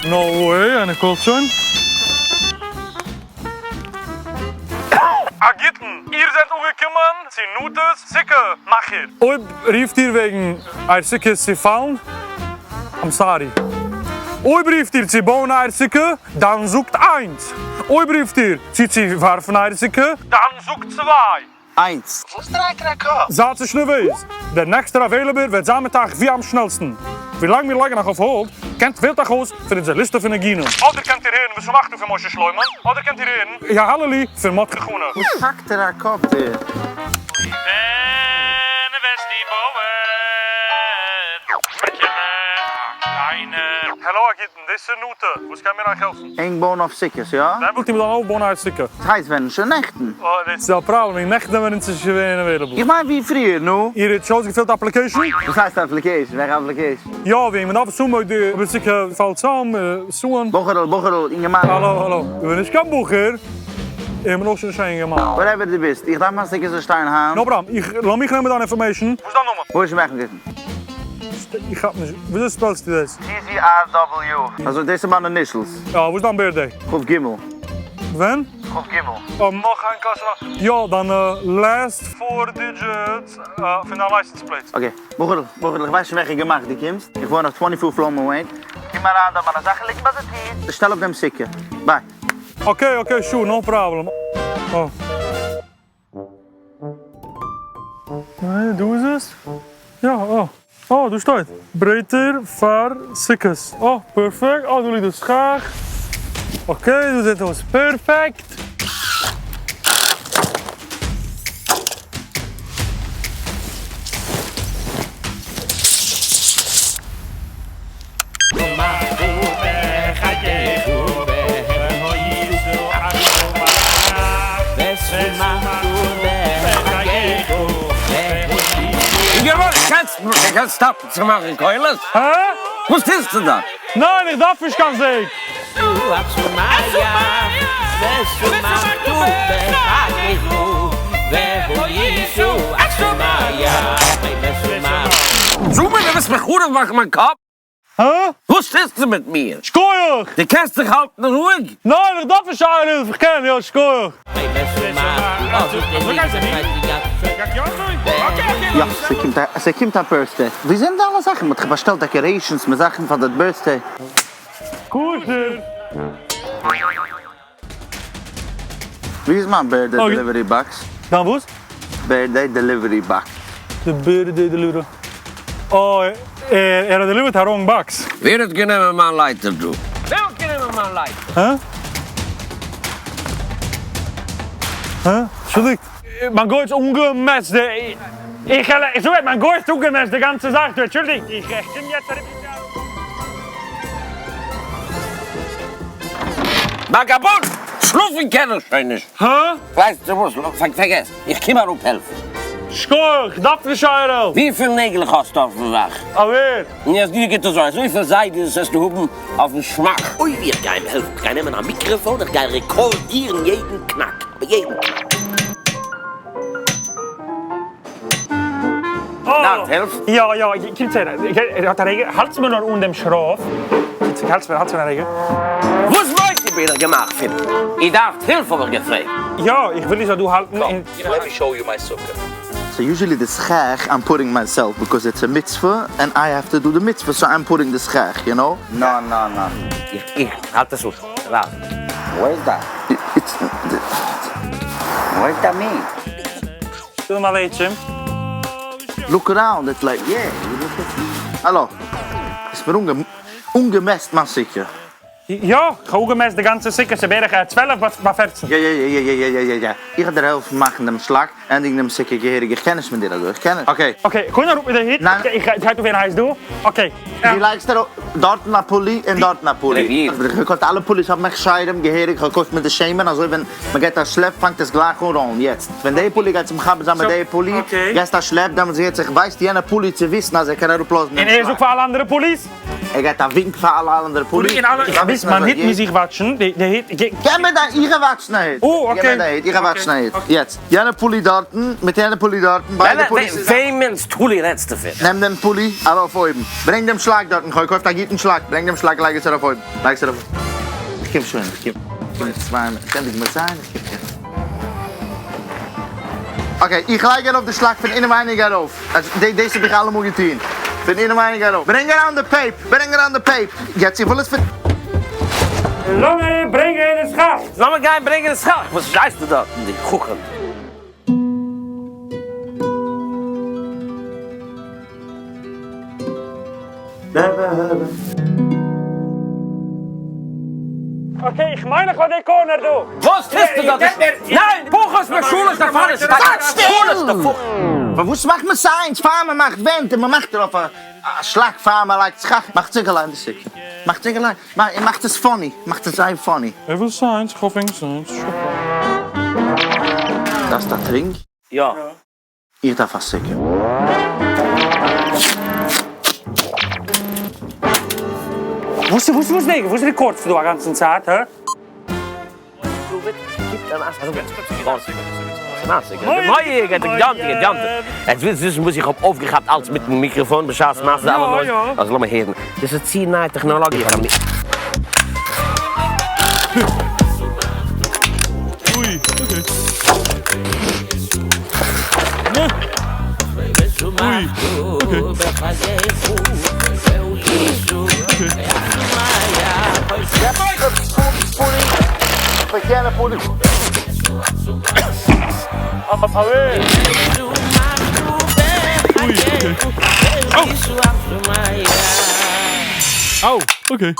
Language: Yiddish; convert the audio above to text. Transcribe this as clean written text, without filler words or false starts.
No way, איינער call ט שוין. א גוטן, איר זענט אנגעקומען צו נטע'ס סוכה מאכער. אויב רופט איר וועגן אייער סוכה איז צופאלן, I'm sorry. אויב רופט איר צו בויען אייער סוכה, דאן זאגט איינס. אויב רופט איר צו צו ווארפן אייער סוכה, דאן זאגט צוויי. איינס. וואס דרייט ער א קאפ? זייט נישט נערוועז, דער נעקסטער available וועט זיין מיט אייך ווי אמשנעלסטן. ווילאנג מיר לייגן אייך אויף hold, קענט וועלט אייך אויס פון אונזער ליסטע פון ניגונים. אדער קענט איר הערן ושמחת פון משה שלמה, אדער קענט איר הערן יהללי פון מרדכי חנא. וואס האקט ער א קאפ דער? ווען וועסטו בויען? באקומען א קליינע. העלא א גוטן, דאס איז נטע, וואס קען מיר אייך העלפן? ענק בויען אויף סוכות, יא? ווען ווילט איר מיר זאלן אויפבויען אייער סוכה? ס'הייסט ווען? שוין נעכטן. אה, דאס איז א פראבלעם, וועגן נעכטן זענען מיר אונז נישט געווען available. איך מיין ווי פריער, נו. איר האט שוין אויסגעפילט application? וואס הייסט application? וועלכע application? יא, וועגן מען דארף עס האבן אויב די סוכה פאלט צאם, sue ען. בחור'ל, בחור'ל, אינגערמאן. האלא, האלא, איך בין נישט קיין בחור, איך בין אויך שוין נישט קיין אינגערמאן. Whatever דו ביסט, איך דארף מיין סוכה זאל שטיין היינט. No problem, איך, לאמיך נעמען דיין information. וואס איז דיין נאמען? משה מעכנגעטן. איך כאפ נישט, וויאזוי spell סטו דאס? TZRW. אזוי, דאס איז מיינע initials. יא, וואס איז דיין birthday? כ"ג. ווען? כ"ג. אה, נאך איין קשיא. יא, דיינע last four digits פון דיין license plate. Okay, בחור'ל, בחור'ל, איך ווייס שוין וועלכע גמח דו קומסט. איך וואוין אויף twenty four פלאמען Way. קום אריין דארט, מיינע זאכן ליגן ביי די טיר. שטעל אפ דעם סוכה. Bye. Okay, okay, sure, no problem. אה. ניין, דא איז עס? יא, אה. אה, דא שטייט, ברעטער פאר סוכות. אה, perfect. אה, דא ליגט די סכך. Okay, דא זעט אויס perfect. אינגערמאן, קענסט קענסט stop ן צו מאכן קולות? הא? וואס טוסטו דארט? ניין, איך דארף נישט קיין זעג. זאג מיר, דו ווילסט מיך חרוב מאכן מיין קאפ? הא? וואס טוסטו מיט מיר? שקויעך! דו קענסט זיך האלטן רואיג? ניין, איך דארף נישט אייער הילף, איך קען, יא, שקויעך. יא, ס'קומט א, ס'קומט א birthday. ווי זענען די אלע זאכן? מ'האט דאך באשטעלט decorations מיט זאכן פאר די birthday. כשר! ווי איז מיין birthday delivery box? דיין וואס? Birthday delivery box. די birthday delivery. אוי, ער האט delivered א wrong box. ווער האט גענומען מיין lighter דא? ווער האט גענומען מיין lighter? הא? הא? אנטשולדיגט. מיין גוי האט אנגעמעסט די. איך זאג אייך מיין גוי האט אפגעמעסט די גאנצע זאך דא, אנטשולדיגט איך קום יעצט אריבער צו אייך. וואגאבונד! שלאפן קען איך שוין נישט! הא? ווייסטו וואס, פארגעס, איך קום אראפ העלפן. שכוח, כ'דארף נישט אייער העלפ. וויפיל נעגלעך האסטו אויפן זאך? א ווער? און אז דיר גוט אזוי, אזויפיל זיידעס וועסטו האבן אויפן שמאק. אוי ווי איך גיי אים העלפן, איך גיי נעמען א מיקראפאן, איך גיי רעקארדירן יעדן קנאק, אבער יעדן קנאק. דארפסט הילף? יא יא, קומטס הער, האט א רגע, האלטס מיר נאר אן דעם שרויף, האלטס מיר, האלטס מיר א רגע. וואס מיינט איר בין איך געמאכט פון? איר דארפט הילף האב איך געפרעגט. יא, איך וויל איר זאלט דא האלטן און. Let me show you my סוכה. So usually די סכך I'm putting myself because it's a מצוה and I have to do the מצוה so I'm putting די סכך you know. נא נא נא. איך איך האלט עס אויס. ווארט. What is that? It's What does that mean? שלום עליכם. Look around it's like Yeah, you look at me. האלא. איז מיר אנגעמעסט מיין סוכה. יא, כ'האב אפגעמעסט די גאנצע סוכה, ס'איז בערך 12 ביי 14. יא יא יא יא יא יא יא יא. איך וועל דיר העלפן מאכן דעם שלאק, ענדיגן דעם סוכה געהעריג, איך קען נישט מיט דיר אזוי, איך קען נישט. Okay. Okay, קודם אראפ מיט די היט, ניין. איך גייט אויף ווערן הייס דא, okay. דו לייגסט ארויף דארטן א pulley און דארטן א pulley. איך געקויפט אלע pulleys האבן הכשרים געהעריג, איך האב געקויפט מיט די שמן אזוי ווען מען געט א שלעפ פאנגט עס גלייך אן ראלן, יעצט ווען די pulley גייט זיך מחבר זיין מיט די pulley, געסט א שלעפ דעמאלטס הערט זיך ווייסט יענע pulley צו וויסן אז ער קען אראפלאזן דעם און ער שלאק. זאגט פאר אלע אנדערע pulleys? ער געט א ווינק פאר אלע אנדערע פולי. איך ווייס מיין הוט מוז איך וואטשן, די הוט. געב מיר דיין, איך וואטש א הוט. או okay. געב מיר דיין הוט, איך וואטש א הוט. יעצט, יענע פולי דארטן, מיט יענע פולי דארטן, ביידע פוליס צוזאמען. וועמענס פולי רעדסטו פון? נעם דעם פולי ארויף אויבן. ברענג דעם שלאק דארטן, כ'האב געקויפט א גוטן שלאק, ברענג דעם שלאק לייג עס ארויף אויבן. לייג עס ארויף. איך קום שוין, איך קום. איך קום 2 מינוט, איך ענדיג מיט זיין, איך קום יעצט. okay, איך לייג ארויף די שלאק פון אינעווייניג ארויף. דאס האב איך אלעמאל געטון. פון אינעווייניג ארויף. ברענג אריין די tape, ברענג אריין די tape. יעצט איך וויל עס פון. לאמיר ברענגען די סכך. לאמיר גיין ברענגען די סכך. וואס שרייסטו דארטן, די חכם? okay, איך מיין איך האב די corner דא. וואס טוסטו דארט? ניין! פחות משלש טפחות! זייט שטיל! פארוואס מאכט מען signs פאר מען מאכט ווענט און מען מאכט דערויף א שלאק פאר מען לייגט סכך? מאכט זיך אליין די סוכה. מאכט זיך אליין. מאכט עס funny. מאכט עס זייער funny. איך וויל signs, איך האף ענק signs. דארפסט א טרינק? יא. איך דארף א סוכה. וואס וואס וואס די וואס רעקארדסטו דא א גאנצן צייט, הא? יעצט ווילסט וויסן וואס איך האב אויפגעכאפט אלץ מיטן מיקראפאן בשעת מעשה אלע noise? אז לאמיר הערן. דאס איז צו נייע טעכנאלאגיע פאר מיר. אוי, okay. אוי, okay. אוי, okay. אוי. אוי, okay.